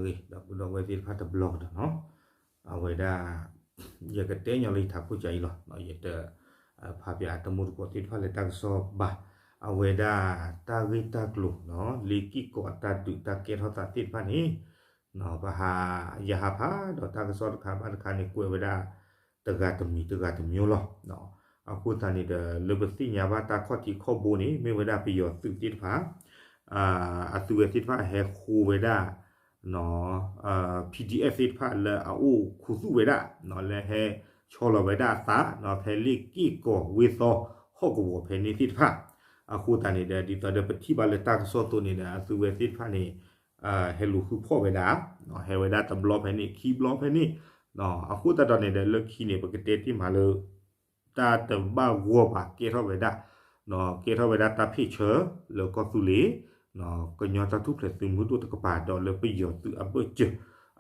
ဒီပုၢ်ဒီဝဲၢ်သ့ၣ်တဖၣ်တဘျီကဒီးနီၤ, အဝဲဒၣ် ယကတဲညီလၢယထးခိၣ်ကၢ်အံၤလီၤ. ယတဖးပၠးတမူတကိးသ့ၣ်တဖၣ်လၢတၢ်ကစီၣ်ဘၣ်. အဝဲဒၣ်တၢ်ဂ့ၢ်တၢ်ကျိၤနီၤ လ့ၤက့ၢ်ကီးအတၢ်ဒုးတၢ်ကဲထီၣ်သးသ့ၣ်တဖၣ်န့ၣ် ပဟး ယဟးဖးဒီးတၢ်ကစီၣ်တခါဘၣ်တခါန့ၣ် ကွဲးဝဲဒၣ် တဂၤတမံၤတဂၤတမံၤလီၤ. အဃိသတးန့ၣ်ဒီး လၢပသ့ၣ်ညါဘၣ်တၢ်ခီၣ်ထံးခီၣ်ဘိန့ၣ် မ့ၢ်ဝဲဒၣ်ပယီၤသုးသ့ၣ်တဖၣ် အသုးဝဲသ့ၣ်တဖၣ်ဟဲဃိဝဲဒၣ် PDF သ့ၣ်တဖၣ်လၢအအိၣ်ခူသူၣ်ဝဲဒၣ် လၢဟဲဆီလီၤဝဲဒၣ်အသး ဖဲလ့ၣ်က့ၢ်ကီၤဝ့ၢ်သီဟီၣ်ကဝီၤဖဲန့ၣ်သ့ၣ်တဖၣ် အဃိသတးန့ၣ်ဒီး ဒ်သိးဒီးပထံၣ်ဘၣ်လၢတၢ်ကစီၣ်အသိးန့ၣ်ဒီး အသုးဝဲသ့ၣ်တဖၣ်န့ၣ် ဟဲလူၤဃုဖီၣ်ဝဲဒၣ် ဟဲဝဲဒၣ်တဘျီဖဲန့ၣ် ခံဘျီဖဲန့ၣ် အဃိသတးဒီးန့ၣ်ဒီး လၢခံန့ၣ် ပကတဲတ့ၢ်မးလၢ တၢ်တဘၣ်ဂီၢ်ဘၣ် ကဲထီၣ်ဝဲဒၣ် ကဲထီၣ်ဝဲဒၣ်တၢ်ဖ့ၣ်ဆၢလၢကီၢ်သူလ့ၤ ကညီတၢ်ထူၣ်ဖျဲးသုးမုၢ်ဒိၣ်တကပၤဒီးလၢပယီၤသုးအဘၢၣ်စၢၤ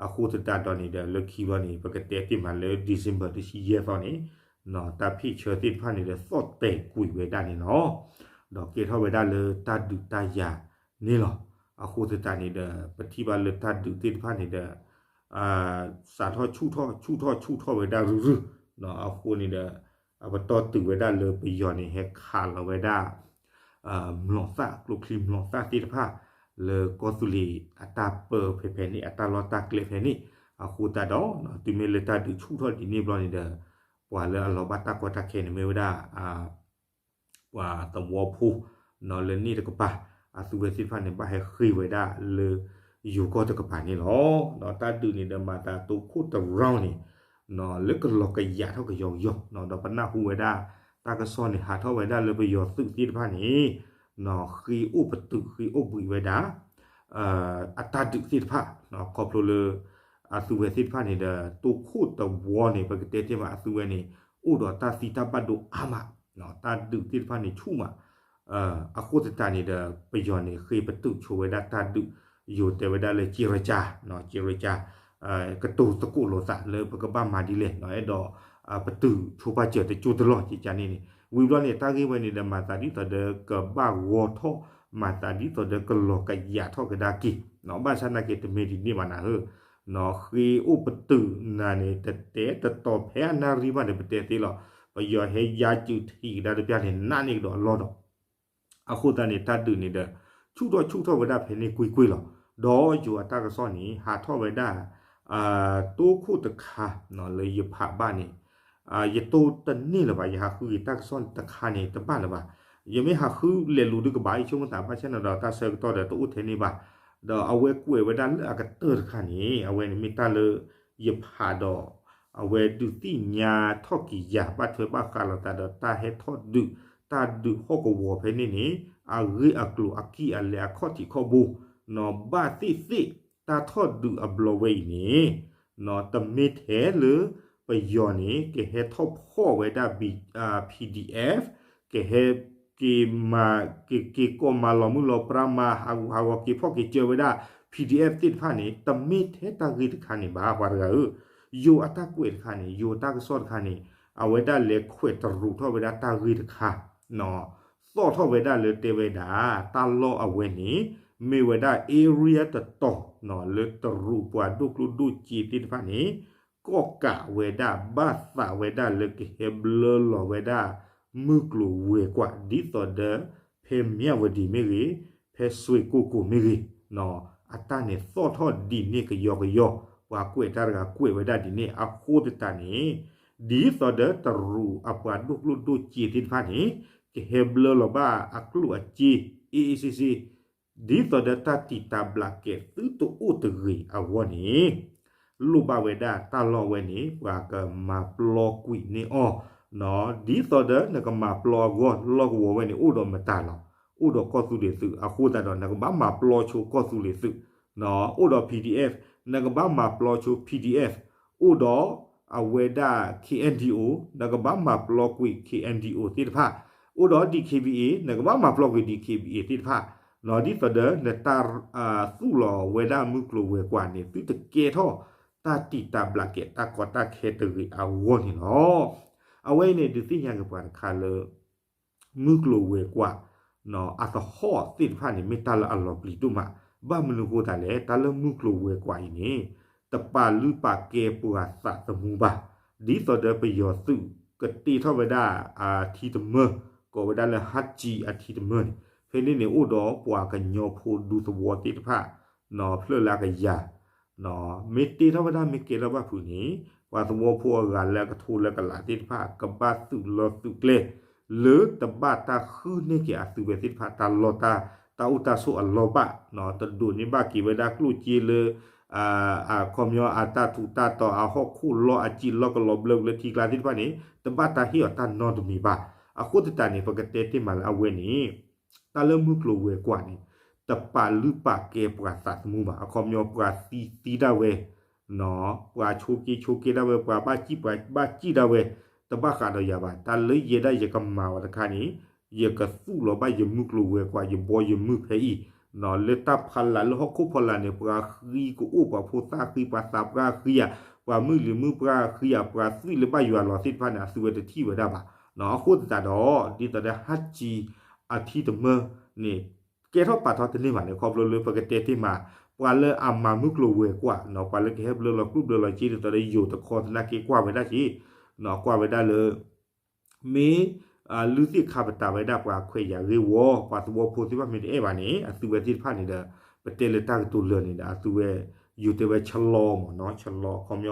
အဃိသတးဒီးန့ၣ်ဒီး လၢခံဘျီန့ၣ် ပကတဲတ့ၢ်မးလၢ December တဆံယဲၢ်သီန့ၣ် တၢ်ဖ့ၣ်ဆၢသ့ၣ်တဖၣ်န့ၣ်ဒီး သီၣ်တဲာ်ကွံာ်ဝဲဒၣ်န့ၣ်လီၤ. ဒီးကဲထီၣ်ဝဲဒၣ်လၢတၢ်ဒုးတၢ်ယၤန့ၣ်လီၤ. အဃိသတးန့ၣ်ဒီး ပထံၣ်ဘၣ်လၢတၢ်ဒုးသ့ၣ်တဖၣ်န့ၣ်ဒီး စးထီၣ်ဆူၣ်ထီၣ်ဆူၣ်ထီၣ်ဆူၣ်ထီၣ်ဝဲဒၣ်ရုၢ်ရုၢ် အဃိန့ၣ်ဒီး ပတီၢ်တုၤဝဲဒၣ်လၢပယီၤန့ၣ် ဟဲခးလီၤဝဲဒၣ် မျိာ်သၣ် ကျိချံမျိာ်သၣ်သ့ၣ်တဖၣ် လၢကီၢ်သူလ့ၤအတၢ်ပၢဖဲဖဲန့ၣ် အတၢ်လီၢ်တၢ်ကျဲဖဲန့ၣ် အဃိသတးဒီး တုၤမ့ၢ်လၢတၢ်ဒုးဆူၣ်ထီၣ်ဒ်န့ၣ်ဘျီန့ၣ်ဒီး ပှၤလၢအလီၤဘၣ်တၢ်ကီတၢ်ခဲန့ၣ် မ့ၢ်ဝဲဒၣ် ပှၤသဝီဖိ လၢန့ၣ်တကပၤ အသုးဝဲသ့ၣ်တဖၣ်န့ၣ် ဘၣ်ဟဲဃ့ဝဲဒၣ်လၢ ယိၤကီၢ်တကပၤန့ၣ်လီၤ. ဒီးတၢ်ဒုးန့ၣ်ဒီး မၤသးတိခိၣ်တ round န့ၣ် လၢကလီၤကယာ်ထီၣ်ကယီကယီ ဒီးပနၢ်ဟူဝဲဒၣ် တၢ်ကစီၣ်န့ၣ် ဟးထီၣ်ဝဲဒၣ်လၢပယီၤသုးသ့ၣ်တဖၣ်န့ၣ် ဃ့အိၣ်ပတုာ်ဃ့အိၣ်ဘှံးဝဲဒၣ် အတၢ်ဒုးသ့ၣ်တဖၣ် ခီဖျိလၢ အသုးဝဲသ့ၣ်တဖၣ်န့ၣ်ဒီး တိခိၣ်တဝီန့ၣ် ပကတဲတ့ၢ်မးအသုးဝဲန့ၣ် အိၣ်ဒီးတၢ်သံတၢ်ဘၣ်ဒိအါမး တၢ်ဒုးသ့ၣ်တဖၣ်န့ၣ်ဆူၣ်မး အဃိသတးန့ၣ်ဒီး ပယီၤန့ၣ် ဃ့ပတုာ်ဆိဝဲဒၣ်တၢ်ဒုး ယိၤတဲဝဲဒၣ်လၢ เจรจา เจรจา ကတိၤသကိးလိာ်သးလၢပကဘၣ်မၤဒ်လဲၣ် အဲၣ်ဒိး ပတုာ်ဆိပာ်စၢၤတကၠိတလီၢ်ကကန့ၣ်န့ၣ် ဝံၤဘျီန့ၣ် တၢ်ဂ့ၢ်ဝဲန့ၣ်ဒီး မၤသးဒ်သိးဒီးကဘၣ်ဂီၤထီၣ် မၤသးဒ်သိးဒီးကလီၤကယာ်ထီၣ်ကဒါက့ၤ ဘၣ်ဆၣ်နာ်က့ တမ့ၢ်ဒ်န့ၣ်ဘၣ်နၤဧၢ ဃ့အိၣ်ပတုာ်နၤန့ၣ် တတဲတတီၤဖဲအနၣ်ရံၣ်ဘၣ်န့ၣ် ပတဲသ့လီၤ. ပယီၤဟဲယါစုးထံးကဒါတပျၢ်န့ၣ် နးန့ၢ်ကဒီးအလီၢ်ဒီး အဃိသတးန့ၣ် တၢ်ဒုးန့ၣ်ဒီး ဆူၣ်ထီၣ်ဆူၣ်ထီၣ်ဝဲဒၣ်ဖဲန့ၣ်ကွ့ၢ်ကွ့ၢ်လီၤ. ဒီးယိၤအတၢ်ကစီၣ်န့ၣ် ဟးထီၣ်ဝဲဒၣ် တိခိၣ်တခါ လၢယဖးဘၣ်န့ၣ် ယတိၢ်တန့ၢ်လၢၤဘၣ် ယဟးဃုက့ၤတၢ်ကစီၣ်တခါန့ၣ် တဘၣ်လၢၤဘၣ်. ယမ့ၢ်ဟးဃုလဲၤလူၤဒုကဘၣ် ယဆိကမိၣ်သး ဘၣ်ဆၣ်န့ၣ်ဒီးတၢ်ဆၢကတီၢ်ဒီးတအိၣ်ထဲန့ၣ်ဘၣ်. ဒီးအဝဲကွဲးဝဲဒၣ်လၢအကတၢၢ်တခါန့ၣ် အဝဲန့ၣ်မ့ၢ်တၢ်လၢ ယဖးဒီး အဝဲဒုးသ့ၣ်ညါထီၣ်က့ၤယၤ ဘၣ်ထွဲဘၣ်ဃးလိာ်သးဒီးတၢ်ဟဲထီၣ်ဒုး တၢ်ဒုးဟီၣ်ကဝီၤဖဲန့ၣ်န့ၣ် အဂ့ၢ်အကျိၤအကံၢ်အလဲအခီၣ်ထံးခီၣ်ဘိ နီၢ်ဘၣ်သ့ၣ်သ့ၣ် တၢ်ထီၣ်ဒုးအဘျီဝဲအံၤန့ၣ် နီၢ်တမ့ၢ်ထဲလၢ ပယီၤန့ၣ် ကဟဲထီၣ်ဖီၣ်ဝဲဒၣ် PDF ကဟဲ က့ၤမၤ က့ၤ က့ၤကိးမၤလီၤမုၢ်လီၤပြါ မၤဟးဂူာ်ဟးဂီၤ က့ၤဖီၣ်က့ၤစၢၤဝဲဒၣ် PDF သ့ၣ်တဖၣ်န့ၣ် တမ့ၢ်ထဲတၢ်ဂ့ၢ်တခါန့ၣ်ဘၣ် ပှၤတဂၤဧၢ. ယိၤအတၢ်ကွဲးတခါန့ၣ် ယိၤအတၢ်ကစီၣ်တခါန့ၣ် အဝဲဒၣ်လဲၤခွဲးတရူးထီၣ်ဝဲဒၣ်တၢ်ဂ့ၢ်တခါ သီၣ်ထီၣ်ဝဲဒၣ်လၢတဲဝဲဒၣ် တၢ်လီၢ်အဝဲန့ၣ် မ့ၢ်ဝဲဒၣ် area တတီၤ လၢတရူးပှၤဒိၣ်ကျိၣ်ဒိၣ်စ့သ့ၣ်တဖၣ်န့ၣ် ကီၣ်ကးဝဲဒၣ် ဘၣ်သးဝဲဒၣ်လၢကဟဲဘျၢလီၤဝဲဒၣ် မုၢ်ကျိၤဝဲၤကွာ် ဒ်သိးဒီး ဖဲမၠၣ်ဝတံၤမ့ၢ်ဂ့ၤ, ဖဲစွ့ၣ်ကိၢ်ကိၢ်မ့ၢ်ဂ့ၤ, အတၢ်န့ၣ်သီၣ်ထီၣ်ဒ်န့ၣ်ကယီကယီ, ပှၤကွဲးတၢ်တဂၤကွဲးဝဲဒၣ်ဒ်န့ၣ် အဃိသတးန့ၣ် ဒ်သိးဒီးတရူးအပှၤဒိၣ်ကျိၣ်ဒိၣ်စ့သ့ၣ်တဖၣ်န့ၣ် ကဟဲဘျၢလီၤဘၣ်အကျိၣ်အစ့ အ့ၣ်အ့ၣ်စ့စ့ ဒ်သိးဒီးတၢ်တံာ်တာ်ဘျးကဲးသုတအိၣ်တဂ့ၤအဂီၢ်န့ၣ် လိၣ်ဘၣ်ဝဲဒၣ်တၢ်လီၢ်ဝဲန့ၣ် ပှၤကမၤပျီကွံာ်န့ၢ်အီၤ, ဒ်သိးဒီးနကမၤပျီအဂီၢ် လီၢ်ကဝီၤဝဲန့ၣ် အိၣ်ဒီးမတၤလီၤ, အိၣ်ဒီးကီၢ်သူလ့ၤသုး အဃိသတးဒီး နကဘၣ်မၤပျီဆိကီၢ်သူလ့ၤသုး, အိၣ်ဒီး PDF, နကဘၣ်မၤပျီဆိ PDF, အိၣ်ဒီး အဝဲဒၣ် KNDO, နကဘၣ်မၤပျီကွံာ် KNDO သ့ၣ်တဖၣ်, အိၣ်ဒီး DKBA, နကဘၣ်မၤပျီကွံာ် DKBA သ့ၣ်တဖၣ်, ဒ်သိးဒီးနတၢ်သူၣ်လီၤဝဲဒၣ်မုၢ်ကျိၤဝဲၤကွာ်န့ၣ် သုတကဲထီၣ်တၢ်တံာ်တာ်ဘျးကဲးတၢ်ကီတၢ်ခဲတဂ့ၤအဂီၢ်န့ၣ်လီၤ. အဝဲအံၤန့ၣ် ဒုးသ့ၣ်ညါက့ၤပှၤတခါလၢ မုၢ်ကျိၤဝဲၤကွာ် အသဟီၣ်သ့ၣ်တဖၣ်န့ၣ် မ့ၢ်တၢ်လၢအလီၤပျံၤဒိၣ်မး, ဘၣ်မနုၤအဃိသတးလဲၣ်, တၢ်လၢမုၢ်ကျိၤဝဲၤကွာ်အံၤန့ၣ် တပာ်လုၢ်ပာ်ကဲပှၤသးသမူဘၣ်. ဒ်သိးဒီးပယီၤသုး ကတ့ထီၣ်ဝဲဒၣ်အထံတမၢၢ်, ကိးဝဲဒၣ်လၢ ဟးကံအထံတမၢၢ်န့ၣ်, ဖဲန့ၣ်န့ၣ် အိၣ်ဒီးပှၤကညီဖိဒူသဝီသ့ၣ်တဖၣ် ဖျၢၣ်လၢအကယၤ မ့ၢ်တ့ထီၣ်ဝဲဒၣ်မ့ၢ်ကဲထီၣ်ဘၣ်ဖုးန့ၣ်, ပှၤသဝီဖိအဂၤလၢအကထိလၢကလးသ့ၣ်တဖၣ် ကဘၣ်သုးလီၢ်သုးကျဲ လၢတဘၣ်တၢ်ဃုန့ၢ်က့ၤအသုဝဲသ့ၣ်တဖၣ် တၢ်လီၢ်တၢ် တၢ်အိၣ်တၢ်ဆိးအလီၢ်ဘၣ်, တဒိးန့ၢ်ဘၣ်က့ၤဝဲဒၣ်ကျိၣ်စ့လၢ အခီပညီအတၢ်ထူးတၢ်တီၤ အဟီၣ်ခိၣ်လီၢ် အစံာ်လီၢ်ကလီၤဘျၢလၢထံကျါသ့ၣ်တဖၣ်န့ၣ် တဘၣ်တၢ်ဟ့ၣ်အီၤတၢ်နီတမံၤဘၣ်. အဃိသတးန့ၣ် ပကတဲတ့ၢ်မးလၢအဝဲန့ၣ် တၢ်လၢမုၢ်ကျိၤဝဲၤကွာ်န့ၣ် တပာ်လုၢ်ပာ်ကဲပှၤသးသမူဘၣ်. အခီပညီ ပှၤသံသံဒၣ်ဝဲ, ပှၤဆိးက့ဆိးက့ဒၣ်ဝဲ, ပှၤဘၣ်စံၣ်ပှၤဘၣ်စံၣ်ဒၣ်ဝဲ, တဘၣ်ဃးဒီးယၤဘၣ်. တၢ်လၢယဲဒၣ်ယကမၤအီၤတခါန့ၣ် ယကသူၣ်လီၤဘၣ်ယမုၢ်ကျိၤဝဲၤကွာ် ယဘီယမုၢ်ဖဲအံၤ, လၢတၢ်ဖီလာ်လၢဟီၣ်ခိၣ်ဖီလာ်န့ၣ် ပှၤဃံကအိၣ် ပှၤဖိသၣ်ဃံ ပှၤသးပှၢ်ဃံဧါ, ပှၤမုၢ်လံၤမုၢ်ပှၢ်ဃံဧါ, ပှၤသွံၣ်လၢဘၣ်ယွၤလီၤသ့ၣ်တဖၣ်န့ၣ် အသုဝဲတထံၣ်ဝဲဒၣ်ဘၣ်. အဃိသတးဒီး ဒ်သိးဒီးဟးကံအထံတမၢၢ်န့ၣ် ကဲထီၣ်ပာ်ထီၣ်တန့ၢ်ဘၣ်န့ၣ် ခီဖျိလၢပကတဲတ့ၢ်မး ပှၤလၢအမၤမုၢ်ကျိၤဝဲၤကွာ် ပှၤလၢကဟဲဘျၢလီၤကျိၣ်ဘျၢလီၤစ့ဒ်သိးဒီးယိၤတခီသနာ်က့ ကွၢ်ဝဲဒၣ်က့, ကွၢ်ဝဲဒၣ်လၢ မ့ၢ် လုၢ်သ့ၣ်ခါပတာ်ဝဲဒၣ်ပှၤခွဲးယာ်ဂ့ၢ်ဝီ ပှၤသဝီဖိသ့ၣ်တဖၣ်မ့ၢ်တအဲၣ်ဘၣ်န့ၣ် အသုဝဲသ့ၣ်တဖၣ်န့ၣ်ဒီး ပတဲလၢတၢ်ကတိၤလၢာ်န့ၣ်ဒီး အသုဝဲ ယိၤတဲဝဲ ဆလီမ့ၢ်နီၤ, ဆလီ အခီပညီ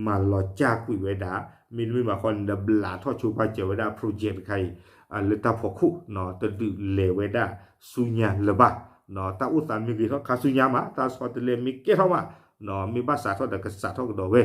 မၤလီၤစၢ်ကွံာ်ဝဲဒၣ်, မ့တမ့ၢ်ဘၣ်ဃီန့ၣ်ဒီး ဘျးထီၣ်ဆိပာ်စၢၤဝဲဒၣ် project တခါအံၤ လၢတၢ်ဖီခိၣ် တဒုးလဲၤဝဲဒၣ်ဆူညါလၢၤဘၣ်. တၢ်အိၣ်သးမ့ၢ်ဂ့ၤထီၣ်ခါဆူညါမး တၢ်ဆီတလဲမ့ၢ်ကဲထီၣ်မး မ့ၢ်ဘၣ်စးထီၣ်ဒီးကစးထီၣ်ကဒီးဝဲ,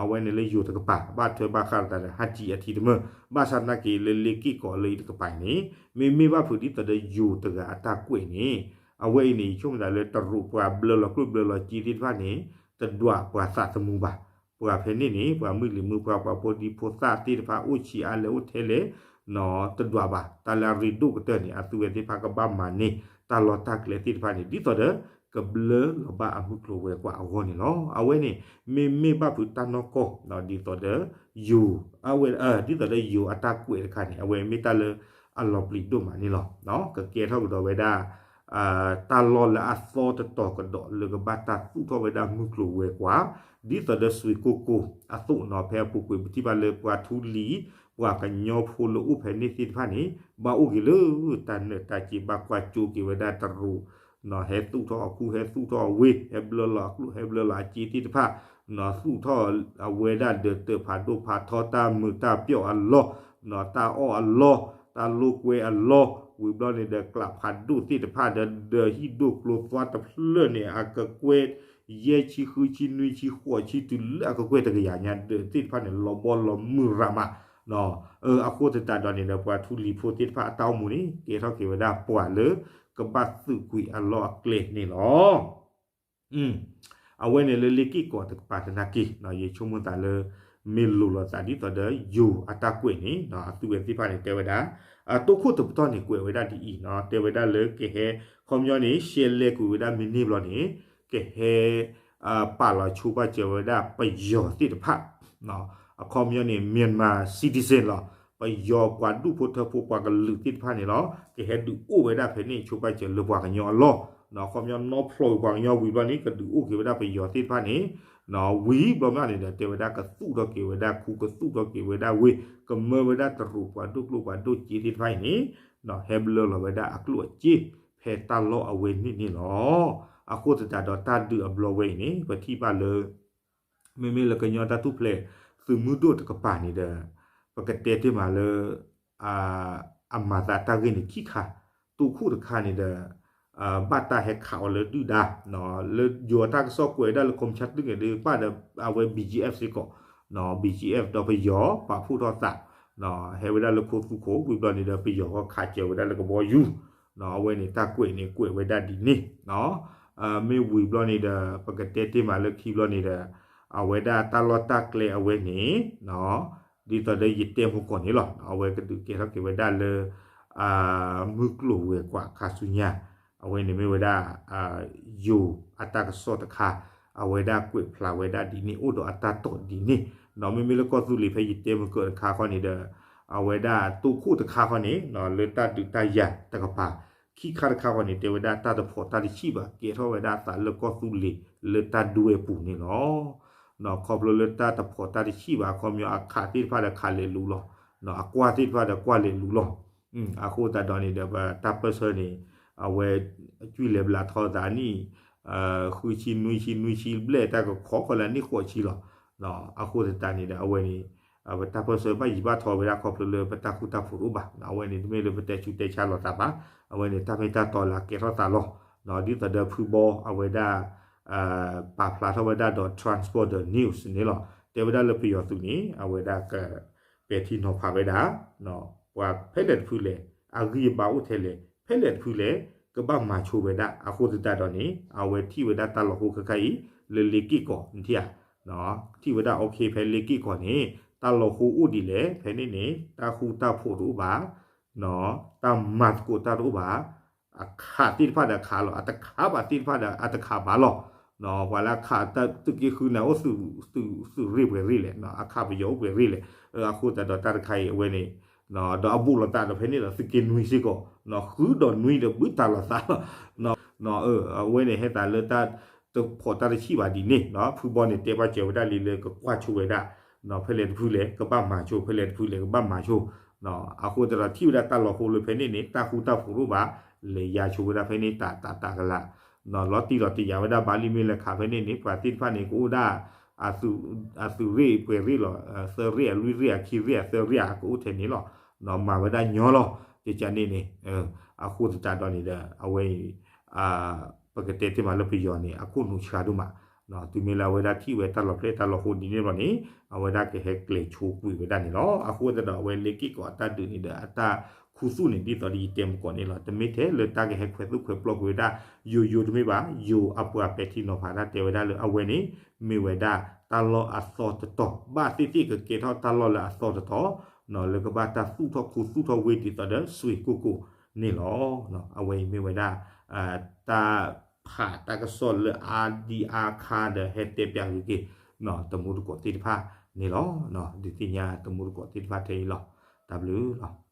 အဝဲန့ၣ်လၢယိၤတကပၤ ဘၣ်ထွဲဘၣ်ဃးဒီးတၢ်လၢဟးကံအထံတမၢၢ်, ဘၣ်ဆၣ်သနာ်က့လၢလ့က့ၢ်ကီးလၢအံၤတကပၤအံၤန့ၣ် မ့မ့ၢ်ဘၣ်ဖုးဒ်သိးဒီးယိၤတဂၤအတၢ်ကွဲးန့ၣ်, အဝဲအံၤန့ၣ် ယဆိကမိၣ်သးလၢတရူးပှၤဘျၢလီၤကျိၣ်ဘျၢလီၤစ့သ့ၣ်တဖၣ်န့ၣ် တဒွးပှၤသးသမူဘၣ်. ပှၤဖဲန့ၣ်န့ၣ် ပှၤမုၢ်လံၤမုၢ်ပှၢ် ပှၤဖိဒံဖိသၣ်သ့ၣ်တဖၣ် အိၣ်ဆံးအါလဲၣ်အိၣ်ထဲလဲၣ် တဒွးဘၣ်. တၢ်လၢအရ့ဒိၣ်ကတၢၢ်န့ၣ် အသုဝဲသ့ၣ်တဖၣ်ကဘၣ်မၤန့ၢ် တၢ်လီၢ်တၢ်ကျဲသ့ၣ်တဖၣ်န့ၣ် ဒ်သိးဒီး ကဘျၢလီၤဘၣ်အမုၢ်ကျိၤဝဲၤကွာ်အဂီၢ်န့ၣ်လီၤ. အဝဲန့ၣ် မ့မ့ၢ်ဘၣ်ဖုးတၢ်နီၢ်ကီၢ် ဒ်သိးဒီး ယိၤ အဝဲ ဒ်သိးဒီးယိၤအတၢ်ကွဲးတခါန့ၣ် အဝဲမ့ၢ်တၢ်လၢအလီၤပျံၤဒိၣ်မးန့ၣ်လီၤ. ကကဲထီၣ်ကဒီးဝဲဒၣ် တၢ်လီၢ်လၢအသီတတီၤကဒီးလၢကဘၣ်တၢ်သူၣ်ထီၣ်ဝဲဒၣ်မုၢ်ကျိၤဝဲၤကွာ် ဒ်သိးဒီးစွ့ၣ်ကိၢ်ကိၢ်အသိးနီၤ ဖဲအပူၤကွံာ်ပထံၣ်ဘၣ်လၢပှၤထူလံၤ ပှၤကညီဖိလၢအိၣ်ဖဲန့ၣ်သ့ၣ်တဖၣ်န့ၣ် ဘၣ်အိၣ်က့ၤလၢတၢ်နၢၤတၢ်စ့ ဘၣ်ကွၢ်ကၠိက့ၤဝဲဒၣ်တရူး ဟဲသူၣ်ထီၣ်အခူ ဟဲသူၣ်ထီၣ်အဝ့ၢ် ဟဲဘျၢလီၤအကျိၣ် ဟဲဘျၢလီၤအစ့သ့ၣ်တဖၣ် သူၣ်ထီၣ်အဝဲဒၣ်ဒီးတၢ်ဖးဒိၣ်ဖးထီ တၢ်မုာ်တၢ်ပျီၣ်အလီၢ် တၢ်အီၣ်အလီၢ် တၢ်လိာ်ကွဲအလီၢ် ဝံၤဘျီန့ၣ်ဒီး ကျးဖးဒိၣ်သ့ၣ်တဖၣ်ဒီး ဒီးဟံၣ်ဒိၣ်ကျိသွါတဖျၢၣ်န့ၣ် အကကွဲၢ် ယဲၢ်ဆံ ဃုဆံ နွံဆံ ဃိးဆံ တုၤလၢအကကွဲၢ်တကယၤညါဒီးသ့ၣ်တဖၣ်န့ၣ် လီၤဘီလီၤမုၢ်ရၤမး အဃိသတးဒီးန့ၣ်ဒီး ပှၤထူလံၤဖိသ့ၣ်တဖၣ်အတၢ်အိၣ်မူန့ၣ် ကဲထီၣ်က့ၤဝဲဒၣ်ပှၤလၢ ကဘၣ်သုးကွံာ်အလီၢ်အကျဲန့ၣ်လီၤ. အဝဲန့ၣ်လၢလ့က့ၢ်ကီးတကပၤသနာ်က့ ယဆိကမိၣ်သးလၢ မ့ၢ်လိၤလိာ်သးဒ်သိးဒီးယိၤအတၢ်ကွဲးန့ၣ် အသုဝဲသ့ၣ်တဖၣ်န့ၣ် တဲဝဲဒၣ် အတိခိၣ်တပတီၢ်န့ၣ် ကွဲးဝဲဒၣ်ဒ်အံၤ တဲဝဲဒၣ်လၢကဟဲ ခီပညီန့ၣ် ရှဲလဲၤကွံာ်ဝဲဒၣ်မ့ၢ်န့ၢ်ဘျီန့ၣ် ကဟဲ ပာ်လီၤဆိပာ်စၢၤဝဲဒၣ်ပယီၤသ့ၣ်တဖၣ် အခီပညီန့ၣ် Myanmar citizen လီၤ. ပယီၤပှၤဒူၣ်ဖိထၢဖိပှၤကလုာ်သ့ၣ်တဖၣ်န့ၣ်လီၤ. ကဟဲဒုးအိၣ်ဝဲဒၣ်ဖဲန့ၣ် ဆိပာ်စၢၤလၢပှၤကညီအလီၢ် အခီပညီနီၣ်ဖျီၣ်ဝံၤပှၤကညီဝံၤဘျီန့ၣ် ကဒုးအိၣ်က့ၤဝဲဒၣ်ပယီၤသ့ၣ်တဖၣ်န့ၣ် ဝံၤဘျီမးန့ၣ်ဒီး တဲဝဲဒၣ်ကသူၣ်ထီၣ်က့ၤဝဲဒၣ်ခူ ကသူၣ်ထီၣ်က့ၤဝဲဒၣ်ဝ့ၢ် ကမၢဝဲဒၣ်တရူးပှၤဒိၣ်ကျိၣ်ပှၤဒိၣ်စ့သ့ၣ်တဖၣ်အံၤန့ၣ် ဟဲဘျၢလီၤဝဲဒၣ်အကျိၣ်အစ့ ဖဲတၢ်လီၢ်အဝဲန့ၣ်န့ၣ်လီၤ. အဃိသတးဒီးတၢ်ဒုးအဘျီဝဲအံၤန့ၣ် ပထံၣ်ဘၣ်လၢ မ့မ့ၢ်လၢကညီတၢ်ထူၣ်ဖျဲးသုးမုၢ်ဒိၣ်တကပၤန့ၣ်ဒီး ပကတဲတ့ၢ်မးလၢ အမၤသးတၢ်ဂ့ၢ်န့ၣ်ခံခါ, တိခိၣ်တခါန့ၣ်ဒီး ဘၣ်တၢ်ဟဲခးအီၤလၢဒုၣ်ဒါ လၢယိၤအတၢ်ကစီၣ်ကွဲးဝဲဒၣ်လၢ ခီမဆါတဂ့ၤဒီး ပၣ်ဒီးအဝဲ ဘီၣ်ကၠံအ့ၣ် စ့ၢ်ကီး, ဘီၣ်ကၠံအ့ၣ် ဒီးပယီၤပာ်ဖှိၣ်ထီၣ်သး ဟဲဝဲဒၣ်လၢခိသူခိၣ် ဝံၤဘျီန့ၣ်ဒီး ပယီၤဃီခးစၢၤဝဲဒၣ်လၢကဘီယူၤ, အဝဲန့ၣ်တၢ်ကွဲးန့ၣ်ကွဲးဝဲဒၣ်ဒ်န့ၣ် မ့ၢ်ဝံၤဘျီန့ၣ်ဒီး ပကတဲတ့ၢ်မးလၢခံဘျီန့ၣ်ဒီး အဝဲဒၣ်တၢ်လီၢ်တၢ်ကျဲအဝဲန့ၣ် ဒ်သိးဒီးယတဲမုၢ်ကီၢ်န့ၣ်လီၤ. အဝဲကဒုးကဲထီၣ်က့ၤဝဲဒၣ်လၢ မုၢ်ကျိၤဝဲၤကွာ်ခါဆူညါ, အဝဲန့ၣ်မ့ၢ်ဝဲဒၣ် ယိၤအတၢ်ကစီၣ်တခါ, အဝဲဒၣ်ကွဲးဖျါဝဲဒၣ်ဒ်န့ၣ် အိၣ်ဒီးအတၢ်တိာ်ဒ်န့ၣ်, ဒီးမ့မ့ၢ်လၢကီၢ်သူလ့ၤဖဲယတဲမုၢ်ကီၢ်တခါခီန့ၣ်ဒီး အဝဲဒၣ်တိခိၣ်တခါခီန့ၣ် လၢတၢ်ဒုးတၢ်ယၤတကပၤ ခံခါတခါဃီန့ၣ် တဲဝဲဒၣ်တၢ်တဖီၣ်တၢ်တဆံၣ်ဘၣ် ကဲထီၣ်ဝဲဒၣ်အသးလၢကီၢ်သူလ့ၤလၢတၢ်ဒွဲၣ်ပူၤန့ၣ်လီၤ. ခီဖျိလၢတၢ်တဖီၣ်တၢ်တဆံၣ်ဘၣ် အခီပညီအခးသ့ၣ်တဖၣ်ဒီးခးလဲၤလူၤလီၤ. အကွၢ်သ့ၣ်တဖၣ်ဒီးကွၢ်လဲၤလူၤလီၤ. အဃိသတးဒီးန့ၣ်ဒီး ပတၢ်ပၢၢ်ဆၢန့ၣ် အဝဲ ကွံာ်လဲၤဘျးထီသးနံၣ် ဃုဆံ နွံဆံ နွံဆံဘျဲၣ် တၢ်ကခီဃီလၢအနံၣ်ဃိးဆံလီၤ. အဃိသတးန့ၣ်ဒီး အဝဲန့ၣ် ပတၢ်ပၢၢ်ဆၢဘၣ်ယံၤဘၣ်ထီဝဲဒၣ်ခီဖျိလၢပတၢ်ဃူတၢ်ဖိးတအိၣ်ဘၣ်. အဝဲန့ၣ်တမ့ၢ်လၢပတဲဆူးတဲဆါလိာ်သးဘၣ်. အဝဲန့ၣ်တၢ်မ့ၢ်တၢ်တီလၢအကဲထီၣ်သးလီၤ. ဒ်သိးဒီးဖုဘီအဝဲဒၣ် ပာ်ဖျါထီၣ်ဝဲဒၣ်ဒီး Transponder News န့ၣ်လီၤ. တဲဝဲဒၣ်လၢပယီၤသုးန့ၣ် အဝဲဒၣ်က ပဲာ်ထံနီၤဖးဝဲဒၣ် ပှၤဖဲလဲၣ်တဖုလဲၣ် အဂံၢ်အဘါအိၣ်ထဲလဲၣ် ဖဲလဲၣ်တဖုလဲၣ် ကဘၣ်မၤဆိဝဲဒၣ်. အဃိသတးဒီးန့ၣ် အဝဲထံၣ်ဝဲဒၣ်တၢ်လီၤဟိခဲခါအံၤ လၢလ့က့ၢ်ကီၢ်နထံၣ်ဧါ. ထံၣ်ဝဲဒၣ် okay ဖဲလ့က့ၢ်ကီၢ်န့ၣ် တၢ်လီၤဟိအိၣ်ဒ်လဲၣ် ဖဲန့ၣ်န့ၣ် တၢ်ဃူတၢ်ဖိးတအိၣ်ဘၣ် တၢ်မၤသကိးတၢ်တအိၣ်ဘၣ် အခးသ့ၣ်တဖၣ်ဒီးအခးလီၤ အတခးဘၣ်သ့ၣ်တဖၣ်ဒီးအတခးဘၣ်လီၤ. ပှၤလၢအခးတၢ်သုးက့ဃုန့ၣ် အိၣ်သုးရ့ၣ်ပှဲၤရ့ၣ်လဲၣ် အခးပယီၤအိၣ်ပှဲၤရ့ၣ်လဲၣ်. အဃိသတးဒီးတၢ်တခါအံၤအဝဲန့ၣ် ဒီးအဘူးလိာ်သးဒီးဖဲန့ၣ်ဒီးသုးက့နွံစ့ၢ်ကီး ဃုဒီးနွံဒီးဘုတၢ်လိာ်သးလီၤ. အဝဲန့ၣ်ဟဲသးလၢတၢ် တဖီၣ်တၢ်တဆံၣ်ဘၣ်ဒ်န့ၣ် ဖုဘီန့ၣ်တဲဘၣ်စၢၤဝဲဒၣ်လံလၢကကွၢ်ဆိဝဲဒၣ် ဖဲလဲၣ်တဖုလဲၣ် ကဘၣ်မၤဆိ ဖဲလဲၣ်တဖုလဲၣ် ကဘၣ်မၤဆိ အဃိသတးဒီးထံၣ်ဝဲဒၣ်တၢ်လီၤဟိလၢဖဲန့ၣ်န့ၣ် တၢ်ဃူတၢ်ဖိးတအိၣ်ဘၣ် လဲၤယါဆိဝဲဒၣ်ဖဲန့ၣ် တၢ်တၢ်တၢ်ကလး လီၤတံၢ်လီၤတယာ်ဝဲဒၣ်ဘၣ်လံ မ့ၢ်လဲၤခးဖဲန့ၣ်န့ၣ် ပှၤသ့ၣ်တဖၣ်န့ၣ် ကအိၣ်ဒၣ် အသုးရ့ၣ်ပှဲၤရ့ၣ်လီၤ သၢရ့ၣ်အလွံၢ်ရ့ၣ် အခံရ့ၣ် အသၢရ့ၣ် အကအိၣ်ထဲန့ၣ်လီၤ. မၤဝဲဒၣ်ညီလီၤ ကကန့ၣ်န့ၣ် အဃိသတးဒီးန့ၣ်ဒီး အဝဲအံၤ ပကတဲတ့ၢ်မးလၢပယီၤန့ၣ် အခိၣ်နူာ်ဆှါဒိၣ်မး တုၤမ့ၢ်လၢအဝဲဒၣ်ထံၣ်ဝဲတၢ်လီၤဖျဲၣ်တၢ်လီၤဟိဒ်န့ၣ်ဘၣ်န့ၣ် အဝဲဒၣ်ကဟဲကျဲၤဆိကွံာ်ဝဲဒၣ်န့ၣ်လီၤ. အဃိသတးဒီးအဝဲလ့က့ၢ်ကီၢ်အတၢ်ဒုးန့ၣ်ဒီး အတၢ်ခူသူၣ်န့ၣ် ဒ်သိးဒီးယတဲမကီးန့ၣ်လီၤ. တမ့ၢ်ထဲလၢတၢ်ကဟဲခွဲးသူၣ်ခွဲးပျီကွံာ်ဝဲဒၣ် ယိယိတမ့ၢ်ဘၣ် ယိၤအပှၤပဲာ်ထံနီၤဖးတၢ်တဲဝဲဒၣ်လၢအဝဲန့ၣ် မ့ၢ်ဝဲဒၣ်တၢ်လီၢ်အသီတတီၤ ဘၣ်သ့ၣ်သ့ၣ်ကကဲထီၣ်တၢ်လီၢ်လၢအသီတတီၤ လၢကဘၣ်တၢ်သူၣ်ထီၣ်ခူသူၣ်ထီၣ်ဝ့ၢ်ဒ်သိးဒီးစွ့ၢ်ကိၢ်ကိၢ်န့ၣ်လီၤ. အဝဲအံၤမ့ၢ်ဝဲဒၣ် တၢ်ဖးတၢ်ကစီၣ်လၢအါဒံအါခါဒီးဟဲတဲပၠးဂ့ၤက့ၤ တမူတကိးသ့ၣ်တဖၣ်န့ၣ်လီၤ. ဒုးသ့ၣ်ညါတမူတကိးသ့ၣ်တဖၣ်ထဲအံၤလီၤ. တၢ်ဘျုးလီၤ.